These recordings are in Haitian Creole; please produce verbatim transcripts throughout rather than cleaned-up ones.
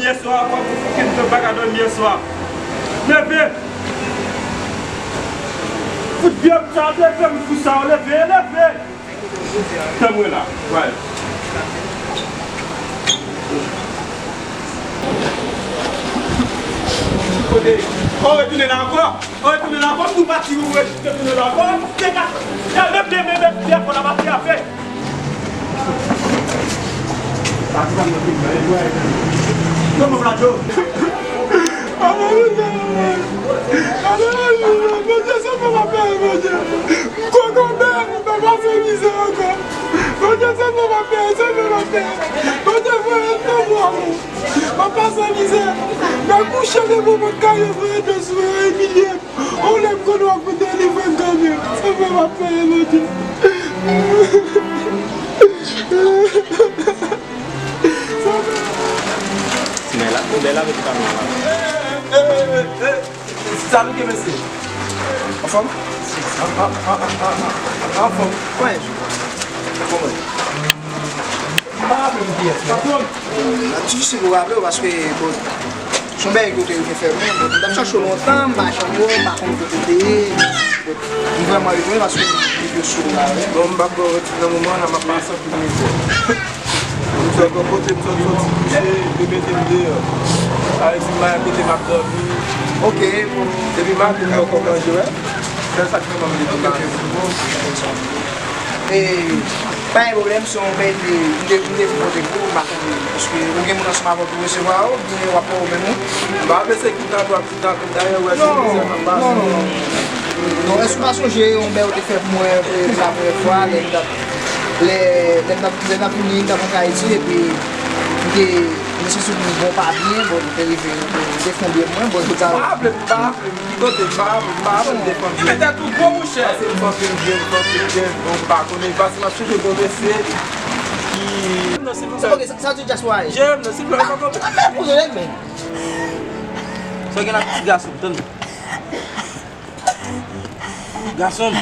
Yèswa, kòm ou fouke m fè m pa ka dòmi yèswa. Leve! Fout vye m sa, leve m pou sa, leve, leve! Tann mwen la, pral. Kote? O, retounen la ankò? O, retounen la ankò? Ou pati, ou retounen la ankò? Degaje! Degaje, degaje, degaje, fò la pati avè. Kòman w la, Joe? Bondye, sove m, Bondye. M kokobe, m pa pase mizè ankò. Bondye, sove m, sove m. Bondye, voye dlo pou mwen. M pa pase mizè. M kouche devan pòt kay yo, voye dlo sou mwen, imilye m. Ou lè m konn w ap delivre m kanmenm. Sa fè m ap peye, Bondye. Sa fè. Ti Bèla, ti Bèla avèk ti Kamila la. Salut, mesye. Anfòm? Anfòm. Kòman? Kòman? Pa raple m kiyès, patwon. N ap difisil pou raple w paske, bon, se yon bagay kote yo te fè mwen, bon, m t ap chache w lontan, m pa janm wè w, m pa konn kote w te ye. Bon, m vrèman etone paske m rive sou w la, wi. Bon, m p ap ba w manti nan moman la, m ap pase anpil mizè. M sot yon kote, m sot soti kouche, yo mete m deyò. Sa vle di m pa gen kote m ap dòmi. Ok, bon. Depi maten, m poko manje, wè. Sèl sa k fè m ap depi maten. E, pa gen pwoblèm, se yon bèl ide. M te, m te vin kote pou ou, m pa konnen. Paske ou gen moun ansanm avè w pou resevwa yo, oubyen w ap wè ou menm ou? M pa vle se ki kado ap di kado, dayè, ou wè se mizè m ap pase. Non, non, non. Non, èske w pa sonje yon bèl ou te fè pou mwen, e, pou la premyè fwa, lè m t ap, lè, lè m t ap, lè m t ap vini, m t ap rantre Ayiti, epi m te, m te santi m bon pa byen, bon, m te rive, m te, m te fè yon byen pou mwen, bon, tout sa. Pa raple m, pa raple m. Ki kote? M pa, m pa konn defann. Li mete tou gwo mouche. Pase m fè anpil byen, m fè anpil byen. Bon, m pa konnen. Pase m ap chèche bon mesye ki. Non, silvouplè. Ok, sa, sa di dyaspora ye. Jèm, non, silvouplè, pa konn. Pou yo, men. Sa gen la, ti gason, tann. Gason.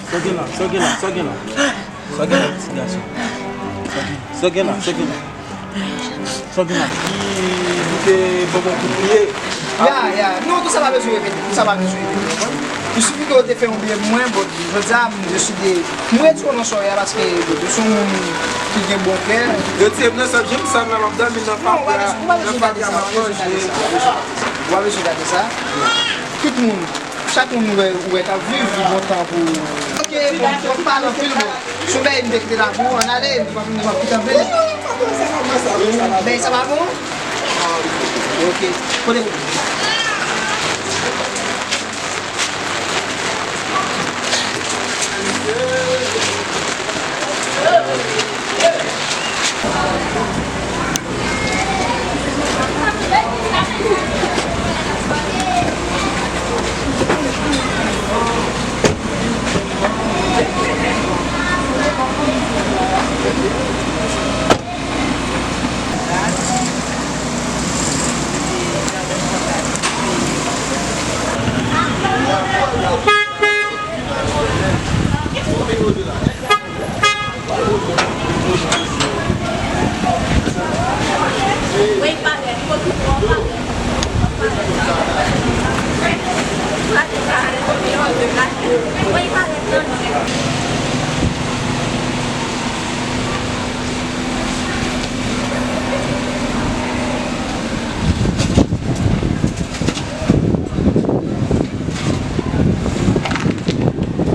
Sa gen la, sa gen la, sa gen la. Sa gen la, ti gason. Sa gen la, sa gen la. Sa gen la. Li, li te ban mwen kout pye. Ya, ya. Non, tout sa pa bezwen repete. Tout sa pa bezwen repete. Konprann? Il suffit ke yo te fè yon byen pou mwen, bon, jodi a, m deside, m retounen nan soyè a paske, bon, ou se yon moun ki gen bon kè. Yo tiye m nan sèt jou, sa m nan m ap dòmi nan fatra, nan fatra m ap manje. Ou pa bezwen gade sa. Tout moun, chak moun ou wè, ou wè k ap viv, li bon tan pou. Ok, bon, w ap pale anpil, bon. Si w bay m te kite la pou ou, ann ale, m p ap, m p ap kite anpil. Bay sa pa bon? Ok, kote pou.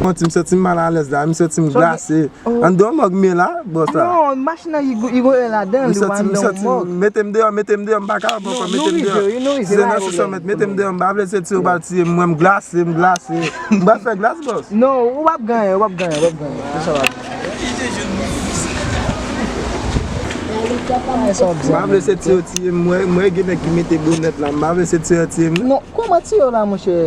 Manti, m santi m malalèz la, m santi m glase. Anndan yon mòg m ye la, bòs la. Non, machin nan, li go-, li goye ladan, li pa anndan yon mòg. Mete m deyò, mete m deyò, m pa kapab ankò, mete m deyò. Size nan sou san mèt, mete m deyò, m pa vle se tiye yo pral tiye m, mwen m glase, m glase. M pral fè glas, bòs. Non, ou p ap genyen, ou p ap genyen, ou p ap genyen. Se sa w ap di. M pa vle se tiye yo tiye m, mwen, mwen gen nèg ki mete bonèt la, m pa vle se tiye yo tiye m, non. Kòman tiye w la, monchè?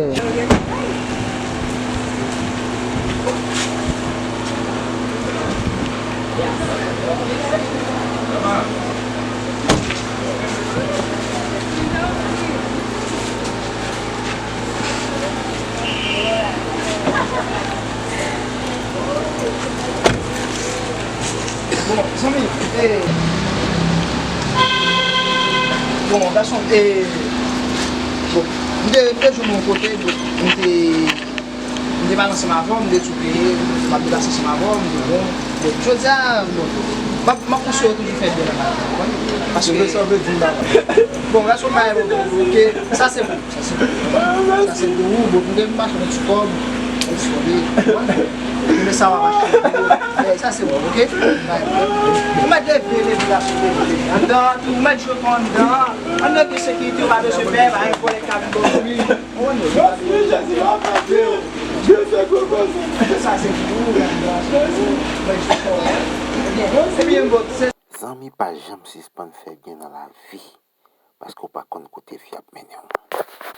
Bon, zanmi, e, bon, gason, e, bon, m te, m te jwenn yon kote, bon, m te, m te pale ansanm avè w, m te di w ke m ap deplase ansanm avè w, m te bon, bon, jodi a, bon, m ap, m ap konseye w toujou fè byen nan lavi, w konprann? Paske, sa w vle di m la? Bon, gason, m pa, ok, sa se bon. Sa se pou ou, bon, pou gen mache yon ti kòb, yon ti kòb, men sa w ap achte. Eh, sa se bon, ok? Ou mèt leve, leve la, sou leve, leve. Anndan, tou, ou mèt jwe kò anndan. Anndan gen sekirite, ou pa bezwen pè, pa gen vòlè k ap vin bò w. Mèsi, Jezi, m ap leve. Jezi, koko, sa se pou ou, anndan. Jezi. Ou mèt jwe kò, hein? Ebyen, ebyen, bon, se Zanmi, pa janm sispann fè byen nan lavi, paske w pa konn kote vi ap mennen w.